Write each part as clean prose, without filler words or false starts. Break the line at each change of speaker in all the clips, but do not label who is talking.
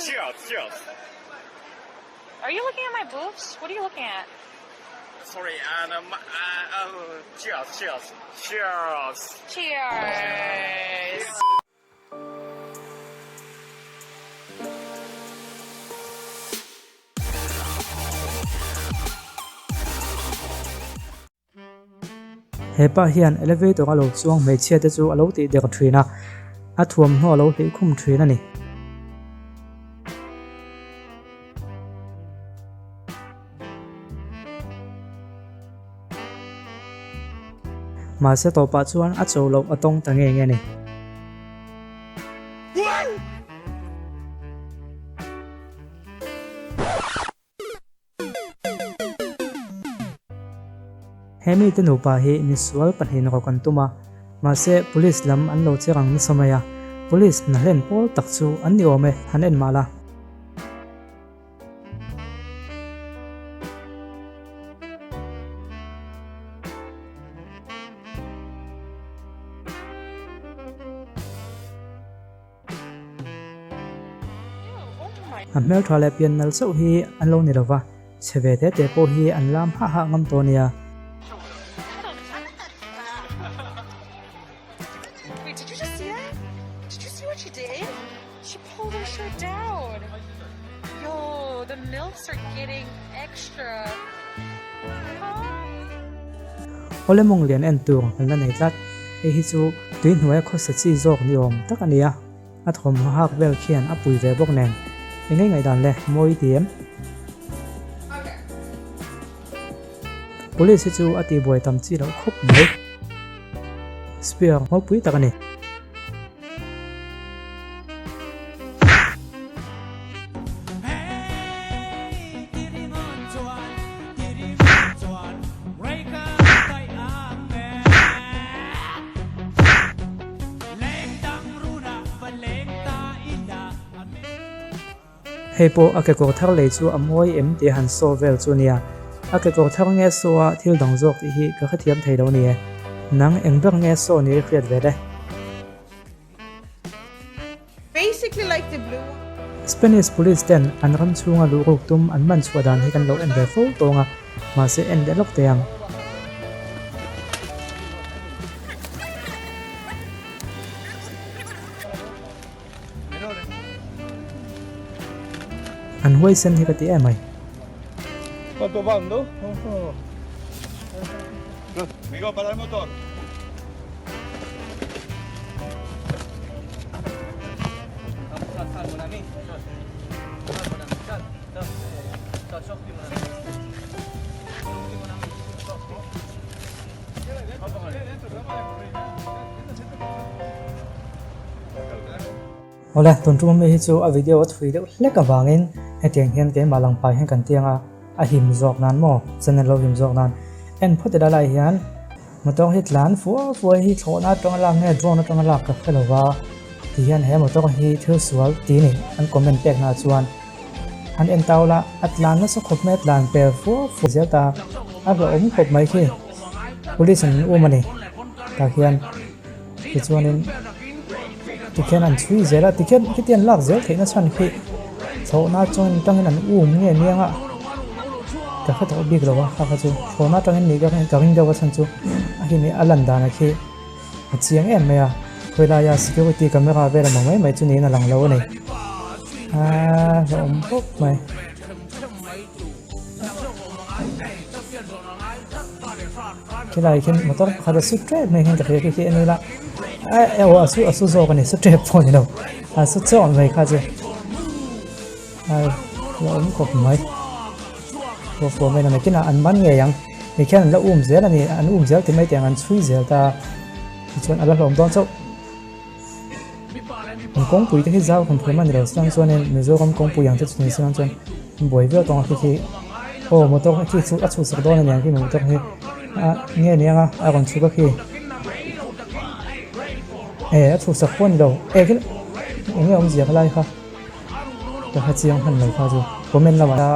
Cheers, cheers.
Are you looking at my boobs? What are you looking at?
Sorry, and um, uh, uh, cheers, cheers, cheers.
Cheers.
He pa hian elevator a lo chuang hmeichhia te chu a lo tih der thin a, a thuamhnaw a lo hlih khum thin a ni. Mahse tawpah chuan a cho loh a tawng ta nge nge a ni. He mite nupa hi misual pahnihin rawk an tum a, mahse police lam an lo che rang nasa mai a, police hna hlen pawl tak chu an ni awm e, han en mah la. A hmeltha leh pian nal chauh hi an lo ni lova, chhe ve te te pawh hi an lam hah hah ngam tawh a nia. Awle mawng lian en tur an la nei tlat. Hei hi chu tui hnuaia khawsa chi zawk ni awm tak a ni a, a thawmhnaw hak vel khian a pui ve bawk nen. Eng nge ngaihdan le, mawi i ti em? Police hi chu a tihbuai tam chi loh khawp mai. Spear ropui tak a ni. Hei pawh a kekawr thar lei chu a mawi em tih a han saw vel chu nia. A kekawr thar nge saw a thil dang zawk tih hi ka hrethiam thei lo ni e. Nang eng ber nge saw ni i hriat ve le?
Basically like the blue one.
Spanish police ten an ram chhunga luh ruk tum an man chhuah dan hi kan lo en ve fo tawng a, mahse en leh lawk teh ang. An huaisen hi ka ti em ai. Awle, tun tum ami hi chu a video a thui deuh hlek avangin hetiang hian keimah lang pai hian kan tiang a, a him zawk nan maw channel lo him zawk nan en phawt ila lai hian motor hi tlan fua fua hi thlawhna atanga lak nge drone atanga lak ka hre lova ti hian he motor hi thil sual ti ni an comment pek na chuan han en tau la a tlan nasa khawp mai a tlan pel fua fua zel ta a hlauhawm khawp mai khi police an um a ni tah khian. Tichuanin tikhian an chhui zel a, tikhian khitiang lak zel theihna chhan khi thlawhna chuan tangin an um nge aniang a, ka hre tawh bik lo a kha kha chu thlawhna atangin nih ka ring deuh a chhan chu a hi a lan danah khi a chiang em mai a, khawilaia security camera vel ang mai mai chu niin a lang lo a ni, aaa hlauhawm khawp mai. Khilai khian motor pakhat a su tep mai hian ka hria khi khi en ila eh aw a su a su zawk a ni su tep pawh a ni lo a su chawk mai kha chu ai a awm khawp mai pawh pawh mai na kinah an man ngei ang ti khian an la um zel a ni an um zel ti mai teh ang an chhui zel ta tichuan a la hlawm dawn chauh an kawngpui te hi zau kan phur man ni lo siang chuanin Mizoram kawngpui ang te chu ni siang chuan an buai viau tawng a khi khi aw motor khi chu a chhuhsak dawn a niang khi motor hi a nge niang a a rawn chhuk a khi e a chhuhsak pawh a ni lo e khi eng nge awmzia kha lai kha ka hre chiang hman lo kha chu comment lamah a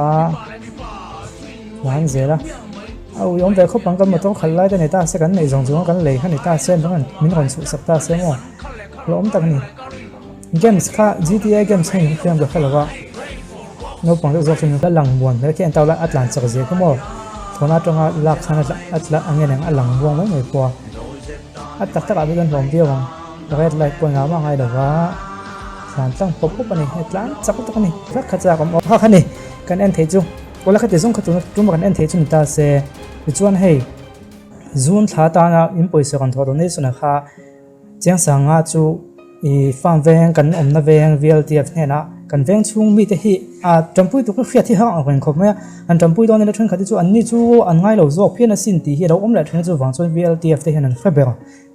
lan zel a a ui awm ve khawp ang kan motor khalh lai te ni ta se kan neih zawng zawng a kan lei kha ni ta se min rawn chhuhsak ta se maw hlauhawm tak a ni. Games kha GTA games kha in hriam ka hre lo va, naupang deuh zawk chuan a lang muan hmel khi an tau lai a tlan chak zia kha maw thawn atanga lak khan a tla a ngen ang a lang muang mai mai pawh a, a tak takah pawh chuan hlawm viau ang red light pawh engah mah a ngai lo va tlan tlang pawp pawp a ni hei tlan chak lutuk a ni kha kha chak awm kha kha ni kan en theih chu awle khati zawng kha tuna tuma kan en theih chu ni ta se tichuan hei zun thla tana in pawisa kan thawh donation ah kha. Chiangsanga chu i farm veng kan awmna veng VLTF hnenah kan veng chhung mite hi a tanpui tuk hriat hi hang ang reng khawp mai a, an tanpui dawn ila thenkhat hi chu anni chu an ngai lo zawk phian asin tih hi a lo awm leh thin a chuvang chuan VLTF te hian an hre ber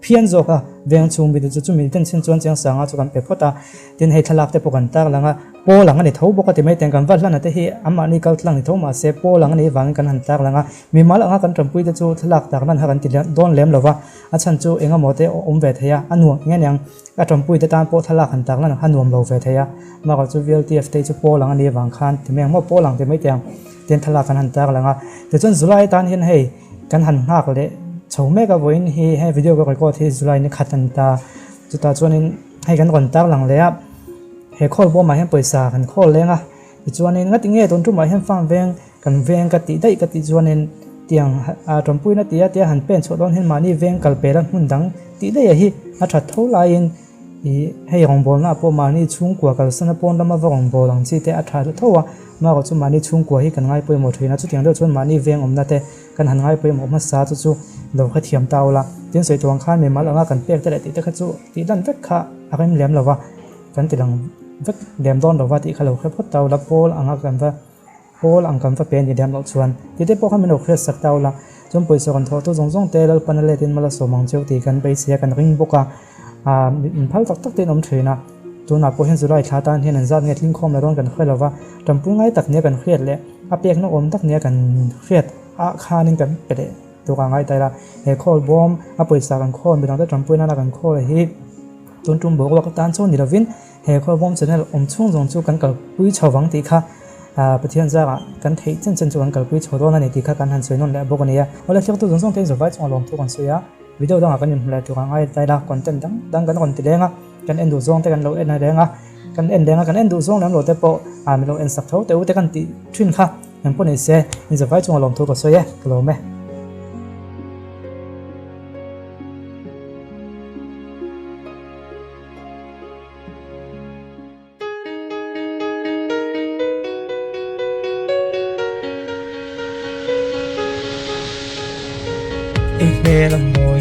phian zawk a veng chhung mite chu chumi ten chin chuan Chiangsanga chu kan pe phawt a tin hei thlalak te pawh kan tar lang a pawl ang a ni tho bawk a ti mai teng kan va hlan a te hi anmahni kal tlang ni tho mahse pawl ang a nih vangin kan han tar lang a mimal anga kan tanpui te chu thlalak tak nan kha kan ti dawn lem lo va. A chhan chu eng emaw te awm ve thei a, a nuam eng aniang, a tawmpui te tan pawh thlalak han tak lan a nuam lo ve thei a, bakah chu VLTF te chu pawl ang a nih avang khan ti mai ang maw, pawl ang ti mai teh ang tian thlalak kan han tar lang a, tichuan July atan hian hei kan han nghak leh chho mek a vawiin hi he video ka record hi July ni khat a ni ta, chutah chuanin hei kan rawn tar lang leh a, he khawl bawmah hian pawisa kan khawl leng a, tichuanin ngati nge tun tumah hian farm veng Kan veng ka tih daih ka tih chuanin tiang a tawmpuina tia tia han pen chhuah dawn hian mahni veng kal pela hmun dang tih daih a hi a that tho laiin ih hei rawngbawlna ah pawh mahni chhungkua kalsana pawn lama va rawngbâwl ang chi te a tha tho a, amaherawh chu mahni chhungkua hi kan ngai pawimawh thin a, chutiang deuh chuan mahni veng awmna te kan han ngai pawimawh hmasa chu chu lo hrethiam ta ula, tin sawi tuang khan mimal anga kan pek te leh tih te kha chu tih lan vek kha a rem lem lo va, kan ti lang vek lem dawn lo va tih kha lo hre phawt ta ula pawl anga kan va. Pawl ang kan va pe ni lem loh chuan tite pawh kha min lo hriat sak ta ula, chuan pawisa kan thawh tu zawng zawng te Lalpan a let in mal a sawm ang cheu tih kan beisei a kan ring bawk a, aah min phal tak tak te in awm thin a, tunah pawh hian July thla tan hian an zat nge tling khawm la dawn kan hre lova, tanpui ngai tak nia kan hriat leh a pekna awm tak nia kan hriat ah khanin kan pe leh tur a ngai ta ila, he khawl bawm a pawisa kan khawl midang te tanpui nana kan khawl hi tun tum boruak atan chuan ni lovin. He Khawlbawm channel awm chhung zawng chu kan kalpui chho vang tih kha Pathian zarah kan theih chen chen chu kan kalpui chho dawn a ni tih kha kan han sawi nawn leh bawk a ni a. Awle thliaktu zawng zawng te in zawhvai chungah lawmthu kan sawi a, video dangah kan inhmu leh tur ang ai tlai la, content dang dang kan rawn ti leng a, kan en duh zawng te kan lo en reng a, kan en reng a, kan en duh zawng lem lo te pawh min lo en sak tho teh u te kan tih thin kha eng pawh ni se in zawhvai chungah lawmthu ka sawi e, ka lawm e.
I hmel a mawi.